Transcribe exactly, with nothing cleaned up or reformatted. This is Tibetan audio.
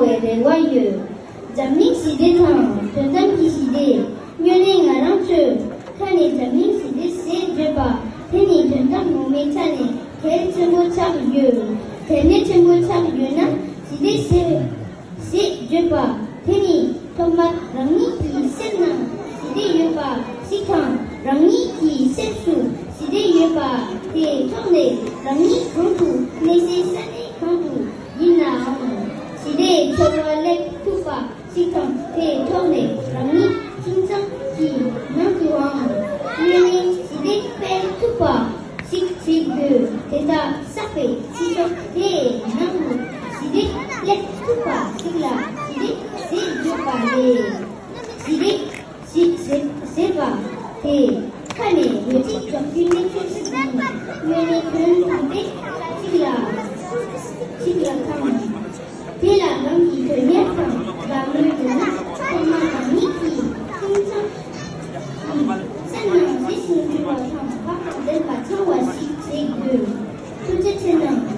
བའི་རེ་བ་ཡོད། འཛམ་གླིང་ཞི་བདེ་དང་དོན་དམ་གྱི་ཞི་བདེ། སྔོན་ནས་ང་རང་ཚོས་ཁ་ནས་འཛམ་གླིང་ཞི་བདེ་ཞེས་བརྗོད་པ་དེ་ནི་དོན་དམ་ངོ་མའི་ཆ་ནས་གལ་ཆེན་པོ་ཆགས་ཡོད། གལ་གནད་ཆེན་པོ་ཆགས་ཡོད་ན། ཞི་བདེ་ཞེས་ཞེས་བརྗོད་པ་དེ་ནི་ཐོག་མར་རང་ཉིད་ཀྱི་སེམས་ནང་ཞི་བདེ་ཡོད་པ་ཞིག་དང་། རང་ཉིད་ཀྱི་སེམས་སུ་ཞི་བདེ་ཡོད་པ་དེའི་ཐོག་ནས་རང་ཉིད་གང་དུ་གནས་སའི་ས་གནས་གང་དུ་ཡིན་ནའང་ཞི་བདེའི་འཚོ་བ་སླེབས་ཐུབ་པ་ཞིག་དང་། དེའི་ཐོག་ནས་རང་ཉིད་ཁྱིམ་ཚང་གི་ནང་དུའང་དངོས་གནས་ཞི་བདེ་སྤེལ་ཐུབ་པ་ཞིག་བྱེད་དགོས། དེ་དག་བསགས་པའི་སྤྱི་ཚོགས་དེའི་ནང་དུ་ཞི་བདེ་སླེབས་ཐུབ་པ་ཞིག་ལ་ཞི་བདེ་ཞེས་བརྗོད་པ་རེད། ཞི་བདེ་ཞེས་ཟེར་ཟེར་བ་དེ་ཁ་ནས་འོལ་ཚིག་འཇོག་རྒྱུའི་གནས་ཚུལ་ཞིག་ཡིན། དངོས་གནས་དོན་དམ་པའི་གཅིག་ལ་གཅིག་ལ་ཁམས། དེ་ལ་རང་གི་དོན་གཉེར་དང་དགའ་མོས་ཡོད་ན། ཚང་མ་རང་ཉིད་ཀྱི་ཁྱིམ་ཚང་གི་སེམས་ནང་ཞི་ཞིང་དུལ་བ་དང་བག་དང་ལྡན་པ་ཚང་བ་ཞིག་བྱེད་དགོས། ཐུགས་རྗེ་ཆེ་གནང་།